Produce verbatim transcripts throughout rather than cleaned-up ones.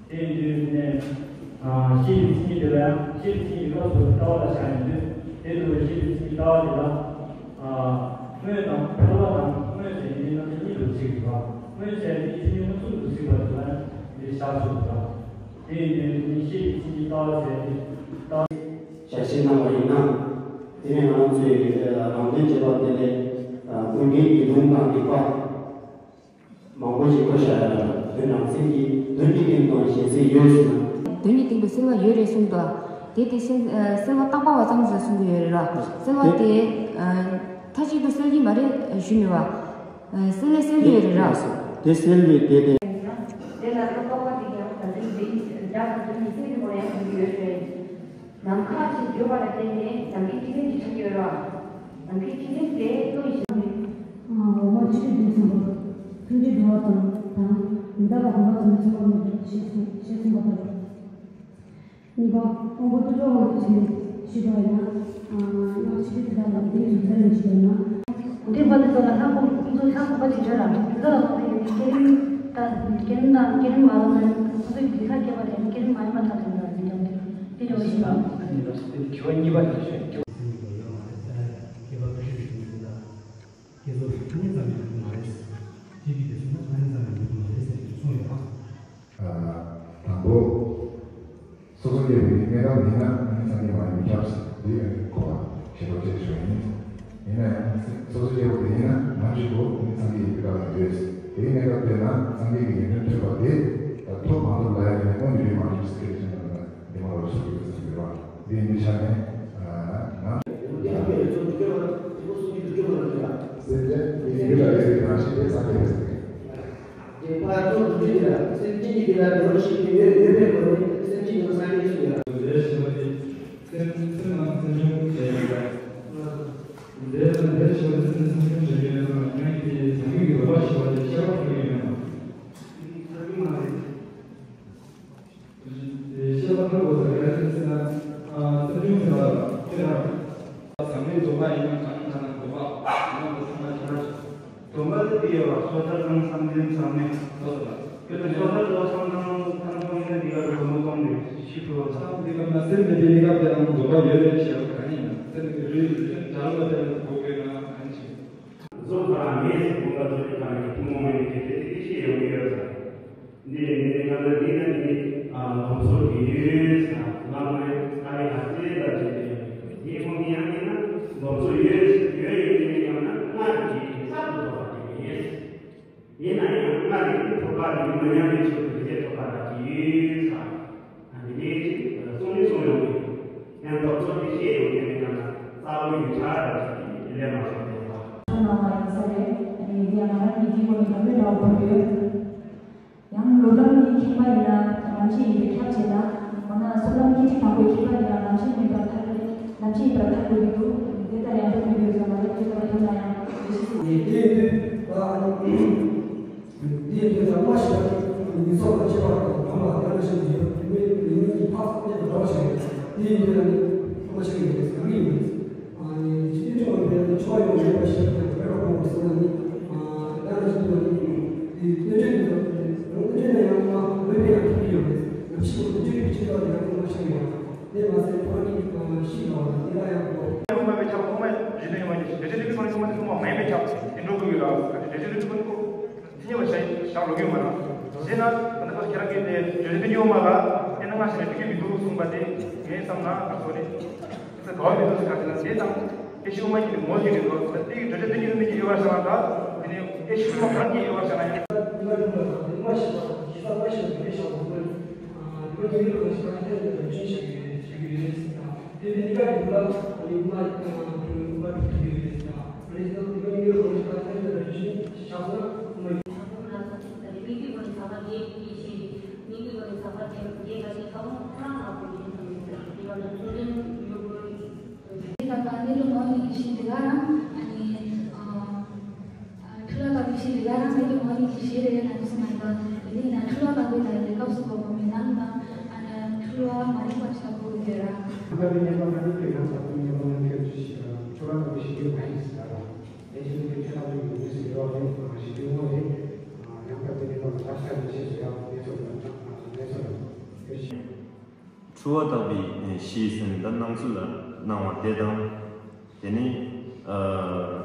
དེ་ཡིན་དུས་ནས། ཨ། ཤེས་པའི་མཚན་ཉིད་དེ་ལ་ཡང་ཤེས་པའི་མཚན་ཉིད་སྐབས་སུ་ལྟ་བ་ལ་བཞག་ཡོང་དུས། དེ་ལྟ་བུའི་ཤེས་པའི་མཚན་ཉིད་ལྟ་བ་དེ་ལ། ཨ། དངོས་དང་ཕལ་པ་དང་དངོས་ཟེར་ནས་རྣམ་གཞག་གཉིས་སུ་གཟིགས་པ། དངོས་ཟེར་ནས་མཚན་ཉིད་མངོན་སུམ་དུ་གཟིགས་པ་དེ་ལ་ཡང་འདིར་བཞག་ཆོག་པ། དེ་ཡིན་དུས་ནི་ཤེས་པའི་མཚན་ཉིད་ལྟ་བ་ཟེར་ཏེ། ལྟ། ཞལ་བཞེས་གནང་བ་ཡིན་ན། དེ་ནས་ང་རང་ཚོའི་རང་དོན་རྗེས་དཔག་དེ་ལས། ཨ། ཀུན་མཁྱེན་དགེ་འདུན་དང་རིག་པ། མང་པོ་ཞིག་གོ་བཞག་ཡ་ལ། དོན་རང་མཚན་གྱི་དོན་གྱི་སྟེང་དུའང་ཞེན་སེལ་ཡོད་ཟེར་ན། དོན་གྱི་སྟེང་དུ་སེལ་བ་ཡོད་རེད་གསུངས་འདུག་དེ་དེ་སེལ། ཨ། སེལ་བ་བརྟག་པ་བ་ཙམ་ཞིག་གསུང་གི་ཡོད་རེད་ར། སེལ་བ་དེ། ཨ། མཐའ་གཅིག་ཏུ་སེལ་གྱི་མ་རེད་ཞུས་མེད་པ། ཨ། སེལ་ལས་སེལ་གྱི་ཡོད་རེད་ར། དེ་སེལ་བའི་དེ་དེ། དེ་ལ་ལྟོས་པ་དེ་ཡང་ད་དུང་འདི་རྒྱ་དང་དོན་གཉིས་སེལ་གྱི་སྐོར་ཡང་གསུང་གི་ཡོད་རེད། ནམ་མཁའ་ཞེས་བརྗོད་པ་ལ་བརྟེན་ནས་ནམ་མཁའི་སྤྱི་སེམས་ཀྱི་ཆ་ཡོད་ར། ནམ་མཁའི་སྤྱི་སེམས་དེ་བློ་ཡིས་བྱ། འོག་མ་ཆོས་དྲུག་ཚང་བ། མཚོན་བྱེད་འགྲོ་བ་དང་དང་། མི་རྟག་པ་སྒོམ་པ་ཙམ་ལས་ཚོགས་པ་མི་འདུག་ཞེས་གསུངས་ཞེས་གསུངས་པ་ལྟར། གཉིས་པ། དབང་པོ་རྟུལ་ཕྲག་དབང་དུ་བྱས་ནས་ཞུས་པ་ཡིན་ན། སྔགས་ཆོས་དྲུག་དེ་དག་ལ་འདི་ཚོ་ཚད་ལེན་བྱེད་པ་ཡིན་ན། འདི་པ་འདི་ཚོ་ལ་ལྷ་ཁོ་ཚོ་ལྷ་ཁོ་པ་ཅིག་བྱོས་ར། འདི་ཚོ་ལ་ལོག་པའི་ཡོན་ཏན་བསྐྱེད་རིམ་དང་བསྐྱེད་རིམ་དང་བསྐྱེད་རིམ་མ་ལོག་ན་ཁོ་ཚོའི་འདི་ཁ་སྐྱེ་བ་དེ་བསྐྱེད་རིམ་མ་ཡིན་པ་ལྟ་བུ་ཡིན་ལ་འདི་འདྲ་འདི་འདྲ་བ་ཞིག་ལ། དགེ་བ་གཉིས་པ་དེ་ཞུ། དེ་ཚོ་ཐ་སྙད་ཙམ་ཡང་ཡོད་མ་རེད། དེ་གི་དེ་སོང་ན་ཐ་སྙད་ཙམ་ཡང་ཡོད་མ་རེད་ཟེར་ནས་གསུངས་ཡོད་པ། དང་པོ། སོ་སོ་སྐྱེ་བོའི་གནས་སྐབས་ཡིན་ན་སངས་རྒྱས་མ་ཡིན་པའི་སྐབས་སུ་དེ་གོ་བ་ཞེ་པོ་ཅིག་ཞུ་ཡིན། ཡིན་ན་ཡང་སོ་སོ་སྐྱེ་བོ་དེ་ཡིན་ན་མ་གཅིག་པོ་སངས་རྒྱས་ཡིན་པའི་སྐབས་ཡིན་དུས། དེའི་གནས་སྐབས་དེ་ན་སངས་རྒྱས་ཀྱི་ཡོན་ཏན་ཐོས་པ་དེ་ད་ཐོབ་མ་ཐོབ་ལ་ཡང་དངོས་ཡོད་མ་རེད་ཟེར་མཁན་དེ་འདྲ་མ་རེད་ཟེར་གྱི་ཡོད་པ། འདི་འདི་ཆ་ནས་ང་སེམས་ཅན་དེ་ཡིན་པ་རེད་ཟེར་གྱི་རང་བཞིན་དེ་སངས་རྒྱས་རེད་ཟེར་གྱི། དེ་ཕར་ཚུར་འདུ་བྱེད་ཀྱི་ལ་སེམས་ཅན་གྱི་དེ་ལ་འདོར་ཞིག་གི་ཡོད་ཡོད་པའི་སྒོ་ནས་སེམས་ཅན་དུ་སངས་རྒྱས་ཞིག་ཡོད། ལས་ཞེས་པ་དེ་སེམས་སེམས་ལ་སེམས་བྱུང་བྱས་ཡོད་པ། ལས་དང་ལས་ཞེས་པ་དེ་སེམས་ལ་སེམས་བྱུང་བྱས་ཡོད་པ་ཡང་གི་དེ་བྱ་རྒྱུ་ཡི་རོ་བ་ཞེས་པ་དེ་ཤེས་པ་ཐོབ་ཡོད་མེད་པ། ཐོབ་ཀྱི་མ་རེད། ཤེས་པ་ཐོབ་དགོས་ཟེར་ག་རེ་ཟེར་ན། སེམས་བྱུང་ཟེར་བ་ལ་ཁྱོད་རང་། ཚང་མའི་རྫོགས་པ་ཡིན་ན་གང་ལྟར་ན་རྫོགས་པ་ཡིན་ན་འདི་ཚང་མ་ཁྱོད་རང་། སྡོམ་པ་ལས་དེ་ཡོད་པ་སོ་ཐར་དང་བསམ་གཏན་ཚང་མས་སོ་སོ་ལ། ཁྱོད་ཚོ་སོ་ཐར་དང་བསམ་གཏན་ཚང་མ་ཡིན་ན་འདི་ག་རུ་སྒོམ་སྒོམ་ནས་ཤི་ཐུབ་བ། འདི་ག་ན་སེམས་མེད་པའི་གནས་སྐབས་དེ་རང་རྫོགས་པ་ཡོད་རེད་ཞེས་པ་གང་ཡིན་ན་སེམས་ཀྱི་རུས་རུས་ཆེན་བྱ་རུ་བ་དེ་ལ་གོ་དགོས་ན་གང་ཞིག་རྫོགས་པ་མེད་ཟེར་དགོངས་པ་རྫོགས་པའི་ཐ་མའི་ཐུན་མོང་མ་ཡིན་པའི་ཁྱད་ཆོས་དེ་ཤེས་ཡོང་གི་ཡོད་ཙང་། འདི་ནི་ང་ལ་འདི་ན་འདི་ནི་སྡོམ་ཚོགས་ཀྱི་ཡོད་ཟེར་ན་ང་ལ་ང་ལ་ཡང་ཚེ་ལ་བྱེད་དེ་ཡོད། དེའི་དབང་གིས་ཡང་འདི་ན་སྡོམ་ཚོགས་ཡོད་ཡོད་ཡོད་དེ་ནི་ཡང་ན་སྔར་གྱི་གསར་དུ་ཐོབ་པ་དེ་ཡིན། ཡིན་ན་ཡང་སྔར་གྱི་ཐོབ་པ་དེ་མ་ཉམས་པའི་ཕྱིར་དུ་རིགས་ཐོབ་པ་ལ་གྱིས་ཟེར། འདི་ནས་ཅིག་གསུང་ནི་གསུང་ཡོང་གི་ཡང་སྡོམ་ཚོགས་དེ་ཤེས་ཡོང་མཁན་མེད་ན་རྩ་བའི་ཡིག་ཆ་ར་ཅིག་ལས་མ་སོང་དེ་ལ། ཁྱོད་རང་ལ་ཡིན་ས་རེད། ཨ་ནི་འདི་ཡང་ང་རང་གི་འདི་སྐོར་ནས་ག་འདྲ་འདྲ་བ་ཕུལ་ཡོད། ཡང་སློབ་ལམ་གྱི་ཁྱིམ་པ་ཡིན་ན་རང་བཞིན་ཡིན་པས་ཁྱབ་བྱས་ན། འོ་ན་སློབ་ལམ་སྐད་ཅིག་དང་པོའི་ཁྱིམ་པ་ཡིན་ན་རང་བཞིན་མེད་པར་ཐར་ཏེ་རྣམ་ཤེས་ཡིན་པར་ཐར་དགོས་ཀྱི་འདུག་དེ་ལྟར་ཡང་འགྲོ་དགོས་ཀྱི་ཡོད་ས་མ་རེད། དེ་ལྟར་ཡོད་ན་ཡང་དེ་བཞིན་དེ་ཡིན་དུས་ད་ཨ་ནི། དེའི་དོན་དང་སྨྲ་ཤེས་པ་ནི་མི་ཚོགས་དང་བཅས་པ་དང་ལམ་ལ་ཡང་ན་ཞིག་ཡོད་མེད་མི་ཉིད་ཀྱི་ཕག་གནས་དང་འདྲ་བ་ཞིག་རེད། དེའི་དོན་ལ་ནི་སྨྲ་ཤེས་ཀྱི་ཡོད་རེད། གང་ཡིན་མིན། ཨ་ནི་ཇི་སྟེ་བྱུང་བ་དེ་ལ་ནི་འཆི་བ་ཡོང་མེད་པ་ཞེས་པ་དང་བོད་ལ་གོང་དུ་གསུངས་ན་ནི། ཡང་ན་ཞིག་ཏུ་ནི་དེའི་སྟོན་བྱེད་དེ་ཚོ་རང་སྟོན་བྱེད་ན་ཡང་མ་མེད་པའི་ཡང་ཐུག་གི་ཡོད་རེད། ནམ་ཞིག་གོང་དུ་སྟོན་བྱེད་ཀྱི་ཕྱིར་ལ་ཡང་སྨྲ་ཤེས་ཀྱི་ཡོད་རེད། དེ་མ་ཟད་ཁོ་རང་གི་ཤི་ལ་བ་དང་དེ་ལ་ཡང་གོ། ཡང་མ་མེད་ཁྱབ་ཁོ་མ་རེད། དེ་དེ་དེ་ཁོ་རང་ཁོ་མ་དེ་ཁོ་མ་མེད་པའི་ཁྱབ་དེ་འགྲོ་དགོས་ཡོད་ར། དེ་དེ་དེ་ཁོ་རང་ཁོ་དེ་ཉེ་བ་ཞག་ཞག་ལོག་ཡོད་མ་ར། དེ་ན་ད་ནི་ཁོ་ཁྱེད་རང་གིས་དེ་དེ་དེ་ཉེ་བ་མ་ར། དེ་ན་ང་ཞིག་ནས་དེ་གི་མི་འདུག་གསུངས་པ་དེ་ངས་བསམ་ན་ད་ཁོ་ནི་ད་ག་བ་མི་འདུག་ཟེར་ག་དེ་ན་དེ་དང་དེ་ཤི་བ་མ་ཡིན་ནི་ངོ་ཤེས་རེད་འདུག་དེ་གི་དེ་དེ་དེ་ཉེ་བ་མི་གི་ཡོད་པ་ཤ་ན་ད་དེ་ནི་དེ་ཤི་བ་གང་གི་ཡོད་པ་ཤ་ན་ཡང་། ད་ལྟ་གནས་ལུགས་ངོ་བོ་ཉིད་ཀྱི་གཞི་འདི་ག་རང་ཨ་ནི་ཨ་ཨ་འཁྲུལ་བ་དག་པའི་གཞི་འདི་ག་རང་གནས་ལུགས་ངོ་བོ་ཉིད་ཀྱི་གཞི་རེད་ལབ་སོང་ན། ད་དེ་ནས་ན་འཁྲུལ་བ་དག་པའི་ལ་ཡི་སྐབས་སུ་གོ་བ་མེད་ན་ད་ཨ་ནི་འཁྲུལ་བ་མ་རིག་པ་ཞིག་གོ་དགོས་ར། ཁ་ཏ་པའི་གནས་པ་ཁ་ཏ་པའི་ཡང་དག་པའི་གནས་པ་ལ་ཁྱོད་ཀྱི་འཁྲུལ་བ་དག་པའི་གཞི་འདི་ག་རང་ཞིག་ལ་ར། དེ་བཞིན་དུ་ཁྱོད་ལ་ཡོད་དགོས་ཟེར་བ་རེད། གཞི་འདི་དངོས་རེད། ཡང་དག་པའི་གནས་པ་ལ་བརྟག་བྱ་ཡིན་ཞེས་སོ། ཡང་གནས་ཚུལ་ལ་གནས་ཚུལ་ལ། འཁྲུལ་བ་དག་པའི་གཞི་ཟེར་ནས་ད་སྣང་ཚུལ་ལ་སྣང་བ་དེ་དང་། དེ་ནི་ཨ་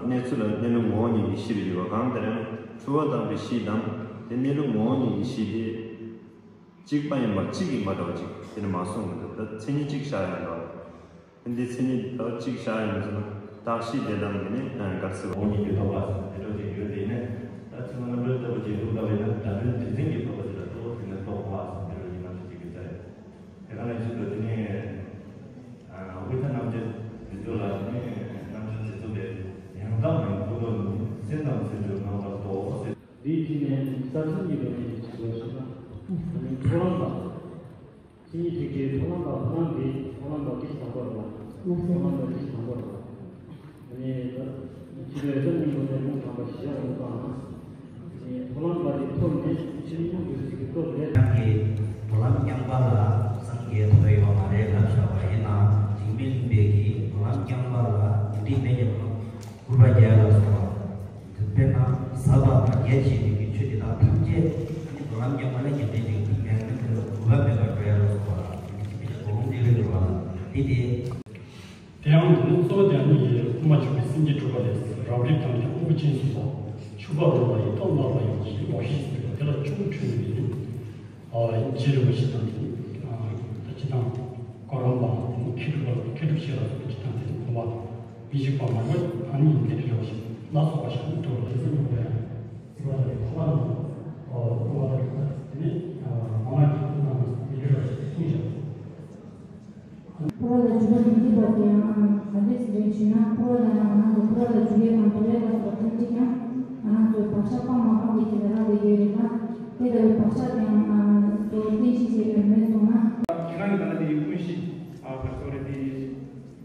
གནས་ཚུལ་ལ་གནས་ལུགས་ངོ་བོ་ཉིད་ཀྱི་གཞི་རེད་པ། གང་ལྟར་ཡང་འཁྲུལ་བ་དག་པའི་གཞི་དང་དེ་གནས་ལུགས་ངོ་བོ་ཉིད་ཀྱི་གཞི་དེ་གཅིག་པ་ཡིན་པ་གཅིག་ཡིན་པ་འདྲ་བ་ཅིག་དེ་ནི་མ་གསུངས་མི་འདུག་ད་མཚན་ཉིད་གཅིག་བཞག་ཡོད་འདུག་འདི་མཚན་ཉིད་ད་གཅིག་བཞག་ཡོད་ཟེར་ན། རྟགས་གཞི་དེ་དང་དེ་ནི་ག་རེ་ཟེར་བ། ངོ་བོ་ཉིད་ཀྱི་རྟོག་པ་ཟེར་དེ་འདྲ་ཅིག་ཡོད་དེ་ནས། ད་ཚིག་རྣམ་འགྲེལ་ལྟ་བུ་ཅིག་འདུག་སྟབས་ཡིན་ན། ད་ལྟ་དོན་དེ་འཛིན་གྱི་རྟོག་པ་ཅིག་ལ་གཙོ་བོ་དེ་ནི་རྟོག་པ་ཟེར་དེ་འདྲ་ཅིག་ང་ཚོ་ཅིག་གི་ཚེ། དེ་ག་ནང་བཞིན་དུ་དེ་ནས་དབུས་མཐའ་རྣམ་འབྱེད་འདི་ཚོ་ལ་ནི་རྣམ་འབྱེད་འདི་ཚོ་ལས། ཡང་དག་མིན་ཁོ་ཐོག་ནི། སེམས་དང་སེམས་བྱུང་རྣམ་པར་རྟོག་ཟེར། འདིའི་ཕྱི་ནས་རྩ་ཚིག་གཉིས་པ་ནི་གཙོ་བོ་ཞིག་ན། ཐོག་ལམ་པ། མཚན་ཉིད་ཐེག་པའི་ཐོག་ལམ་པ། ཐོག་ལམ་པའི་ཐོག་ལམ་པ་སྤྱིར་བཏང་པ་རེད། ཐོག་ལམ་པ་སྤྱིར་བཏང་པ་རེད། ཨ་ནི་ད་ཕྱི་དྲོའི་སང་ཉིན་ལོ་ནས་ལུང་དྲངས་པ་བཞི་ཡག་ཡོང་བ་ན། ཐོག་ལམ་པ་དེ་ཐོབ་ནས་ཕྱིར་མྱོང་དུ་ཞིག་གི་སྟོབས་ལས། ཡང་གི་ཐོག་ལམ་རྐྱང་པ་ལ་སངས་རྒྱས་ཐོབ་ཡོད་མ་རེད་ལབ་བཞག་པ་ཡིན་ན། འཇིགས་མེད་གླིང་པས་ཀྱི་ཐོག་ལམ་རྐྱང་པ་ལ་འདི་མེད་ཀྱང་ལ་སྐུར་པ་རྒྱལ་ལ་སོགས་པ། དཔེར་ན་ཟབ་པ་དང་རྒྱ་ཆེ་བའི་གི་ཆོས་དེ་དག་ཐམས་ཅད་ཨ་ནི་ཐོག་ལམ་རྐྱང་པ་ལ་རྒྱུ་མཚན་ཅིག་ཐུག་མེད་ན་དེ་ལ་གོ་སྐབས་མེད་པར་འགྲོ་ཡ་ལ་སོགས་པ། འདི་ཅི་མི་ཆ་དོགས་སློང་དེ་རེད་འདུག་བ། འདི་དེ། དེའང་འདི་ནི་གཙོ་བོ་དེ་ནི་ཡི་དབུ་མ་འཇུག་པའི་སེམས་བསྐྱེད་གྲུབ་པ་ལས། རབ་རིབ་དང་ནི་ཨོལ་ཚོད་སོགས་པ། ཕྱུ་པ་རོལ་པ་ཡི་ཏོག་ནར་བ་ཡིན་གྱི་ལོག་ཤེས་སུ་འདུག་པ་དེ་ལ་ཆུ་བོ་འཁྲུལ་ནས་ཡིན། ཨ་རྗེ་རིན་པོ་ཆེ་དང་ནི་ད་སྤྱི་དང་གོ་རམས་པ་དང་ནི་མཁས་གྲུབ་པ་མཁས་གྲུབ་ཤེས་རབ་སོགས་ཀྱི་སྤྱི་དང་དེ་ནི་གོ་བ་མི་ཞིག་པ་མ་ཡོད། ཨ་ནི་ཡིན་དེ་འདྲ་བ་ཞིག་ལ་སོགས་པ་ཞིག་ནི་འདུག་ལ། དེ་ཚོ་ཡོང་བའི་སྲིད་པ་ལ་ཡི་ཁོ་བ་ནང་ཨོ་ཁོ་བ་ལ་ཡི་དེ་ནི་མ་མ་གི་ཁོ་ནང་མི་འདྲ་བ་ཞིག་གསུངས་བཞག་འཁོར་བ་ལ་འཇུག་པ་མི་འདོད་པ་དེ་ཡང་ག་འདྲས་ཟེར་བྱས་ན། འཁོར་བ་ལ་ཡང་ང་རང་ཚོ་འཁོར་བ་ལ་འཇུག་ཡས་མ་འདོད་པའི་སྐབས་སུ་ཐམས་ཅད་ཀྱང་ང་རང་ཚོའི་བག་ཆགས་སྤང་མ་སྤང་གི་དེ་ལ་རག་ལས་ཡོད་རེད་ལ། དེ་ལྟ་བུའི་བག་ཆགས་དེའང་ང་ཚོ་རྟེན་གཞི་བྱས་ཡོད་མེད་སོང་ན། ཁྱེད་རང་གི་ད་ལྟ་དེའི་ཀུན་གཞི་ཨ་ག་རེ་ཟེར་དགོས་རེད། དེ་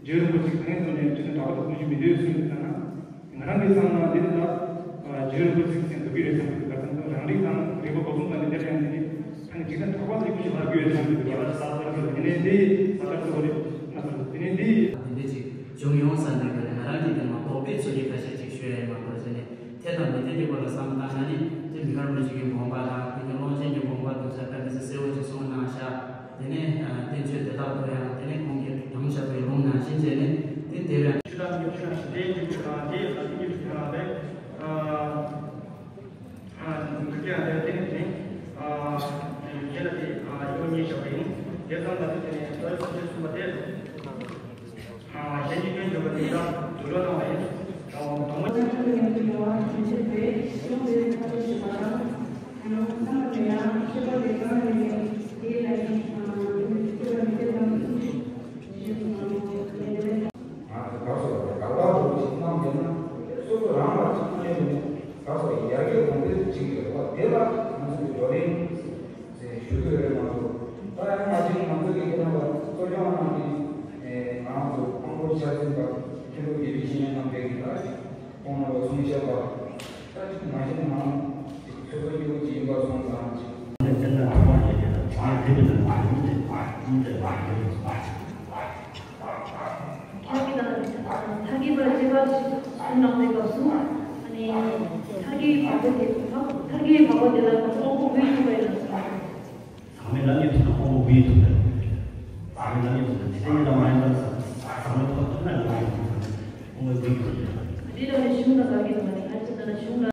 རྗེ་རིན་པོ་ཆེ་གང་ཡིན་ཟེར་ནས་དྲི་ན་གྲགས་པ་དང་ཀུན་གཞི་མི་འདོད་གསུངས་ཡོད་ཙང་ན། ང་རང་གི་བསམ་ན་འདི་ནི་ད་རྗེ་རིན་པོ་ཆེ་གི་མཚན་འདོགས་ཀྱི་རེད་བསམ་གྱི་འདུག་ག་ཚང་ཚང་རང་རིག་དང་རིག་པ་གོ་གསུམ་དང་ནི་དེར་ཡང་འདི་ནི་ཐང་འཇིག་རྟེན་ཐོག་པ་ལ་ཡིད་ཆེས་བར་དགོས་ཡོད་ཙང་འདི་ཡང་ས་ས་རུ་དེ་ནས་འདི་ས་ས་རུ་དེ་ནས་འདི། དེ་འདྲ་ཅིག་བྱུང་ཡོང་ས་འདི་ག་ནས་ང་རང་གི་དེ་མ་གཏོགས་དཔེ་ཚོ་གི་ཁ་ཤས་ཅིག་ཤོད་ཡ་ཡིན་མ་གཏོགས་ཟེར་ནས་དེ་དང་མི་དེ་གི་སྐོར་ལ་བསམ་བཏང་ན་ནི་དེ་མི་དཀར་མོ་ཅིག་གི་དགོངས་པ་དང་དེ་གི་ཀློང་ཆེན་གྱི་དགོངས་པ་དེ་ཚོ་ད་མི་ཚེ་གསལ་བོ་ཅིག་གསུངས་གནང་ཤག་དེ་ནས་བསྟན་བཅོས་དེ་དག་ཐོས་ཡང་དེ་ནས་ཁོང་གིས་དྲངས་བཞག་པའི་ལུང་ནང་བཞིན་བྱས་ནས་དེ་དེ་བས། ཆུ་དང་ཉི་ཤུ་དང་ཞི་བདེའི་འབྲས་བུ་དང་དེ་ཡི་ལ་དེ་ཉི་ཤུ་དང་ལས། འདུག་ཀྱང་དེ་དེ་ནི་དེ། དེ་ལ་དེ་ཡོད་ཉེས་བཞག་པ་ཡིན། དེ་ཙམ་ལ་དེ་དེ་ནས་ལྟོས་སོ་ཞེས་གསུངས་པ་དེ། གཞན་གྱི་སྐྱོན་བརྗོད་པ་དེ་དག་དུ་ལོ་ལངས་པ་ཡིན། དང་པོ་ང་ཚོ་ག་སོ་ག་ལ་རོགས་ཅིག་གནང་དེ་ན་སོ་སོ་རང་ལ་ཅིག་སྐྱོན་ནས་ག་སོ་ཡར་རྒྱས་གོང་འཕེལ་ཅིག་ཡོད་པ་དེ་ལ་ང་ཚོ་གི་བགྲོ་གླེང་ཟེར་ཞུ་གི་ཡོད་རེད་མ་གཏོགས། ད་ཡང་ང་ཚོའི་ང་ཚོ་གི་སྐྱོན་ན་གསོ་སྐྱོང་ནང་གི་ང་ཚོ་དཔང་པོ་ཆ་ཚན་པ་མཁན་པོ་དགེ་བའི་བཤེས་གཉེན་རྣམ་པས་ཀྱི་ད་ཁོང་རྣམ་པ་གསུང་བཤད་པ། ད་ཅིག་མ་གཞི་ནས་ང་ཚོ་ཚོད་བསྲེ་སྐྱོ་པོ་ཅིག་ཡིན་པ་སོང་ཙང་ཅིག་ཐར་གྱི་དང་ཐར་གྱི་བར་བྱེད་པ་གསུམ་གནང་བའི་སྐབས་སུ་ཨ་ནི་ཐར་གྱི་བག་པོ་དེ་ཐར་གྱི་བག་པོ་དེ་ལ་དབང་པོ་དགུའི་ཐོག་ལ་ཡོད་ཟག་མེད་ལ་ཉེ་ཐུག་ན་དབང་པོ་དགུའི་ཐོག་ལ་ཡོད། ཟག་མེད་ལ་ཉེ་ཐུག་ན་འཇིག་རྟེན་གྱི་ལམ་མ་ཡིན་པར་ཟག་མེད་ཐོག་ཐུག་ན་དབང་པོ་དགུའི་ཐོག་ལ་ཡོད། འདི་ལ་ནི་གཞུང་དང་འགལ་གྱི་འདུག་ཨ་ནི་ཨ་ཅེ་ད་ལ་གཞུང་ལ།